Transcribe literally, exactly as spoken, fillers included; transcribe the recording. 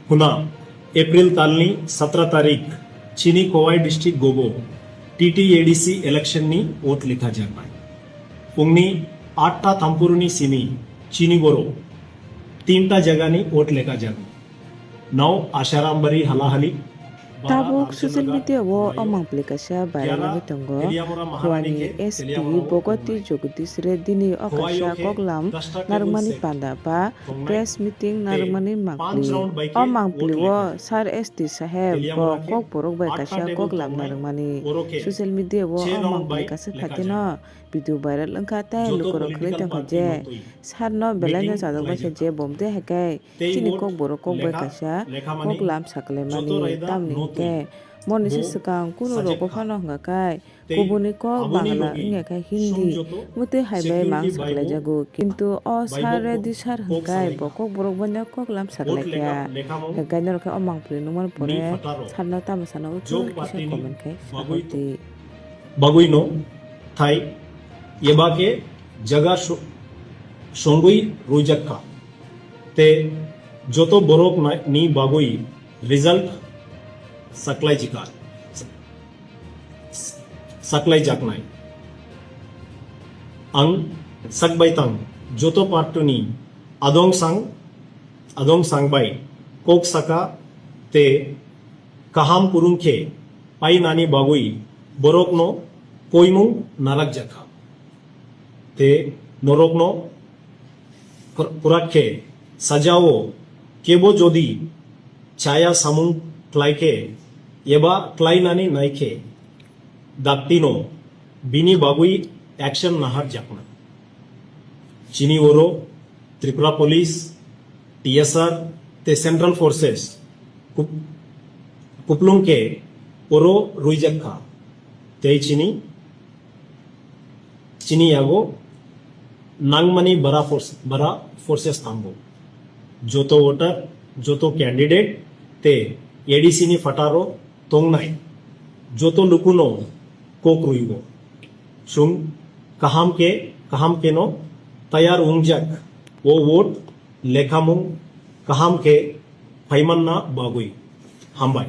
Huna, April talni satra tarik, chini Kowai district gobo T T A D C election ni vote lekha jaknai. Pungni atta thampuruni simi chini boro tinta jagani vote lekha jaknai. Nau Asharam Bari halahali. Tabuk social media o omang pli kaisa viral wngwi tongo. Khowani S P Bogoti Jagdish Reddy ni o kaisa koklam narwkmani panda ba press meeting narwkmani mangpli. O mangpli o Sir S T Saheb bo kokborok bai kaisa koklam narwkmani. Social media o o mangpli kaisa phatino video viral wngkha tei lukurok khwlai tongkha je Sir no belai no chajak bai kha je bom de hai khe chini kokborok kok bai kaisa koklam saklaimani tamni hwnkhe moni se swkang kunu rogo phano hwnkha khe kubuni kok Bangla wngya khe Hindi mutwi hai bai mang saklaijago, kintu o Sir Reddy Sir hwnkhe bo kokborok bai no koklam saklaikha. Hwnkhe norok khe o mangpli nukmani pore Sir no tamo sana uchu kisa comment khai sabaidi. Bagwino thai eba khe jaga so-, songwi rwjakha. Te joto borok na-, ni bagwi result saklaijikha, saklaijaknai. Ang sakbaitang joto party ni adong sang, adong sang bai kok saka te kaham kurung khe painani bagwi borokno poimung narakjakha. Te norokno pur-, purak khe sajao kebo jodi chaya samung khlai khe eba khlainani nai khe daktino bini bagwi action nahar jakna. Chini oro Tripura Police, T S R te Central Forces kup-, kuplung khe oro rwijakha. Tei chini, chini yago nangmani bara force, bara forces thango. Joto voter, joto candidate te A D C ni phataro tongnai joto lukuno kok rwigo. Chwng kaham khe, kaham kheno tayar wngjak o vote lekhamung kaham khe phaimanna bagwi. Hambai.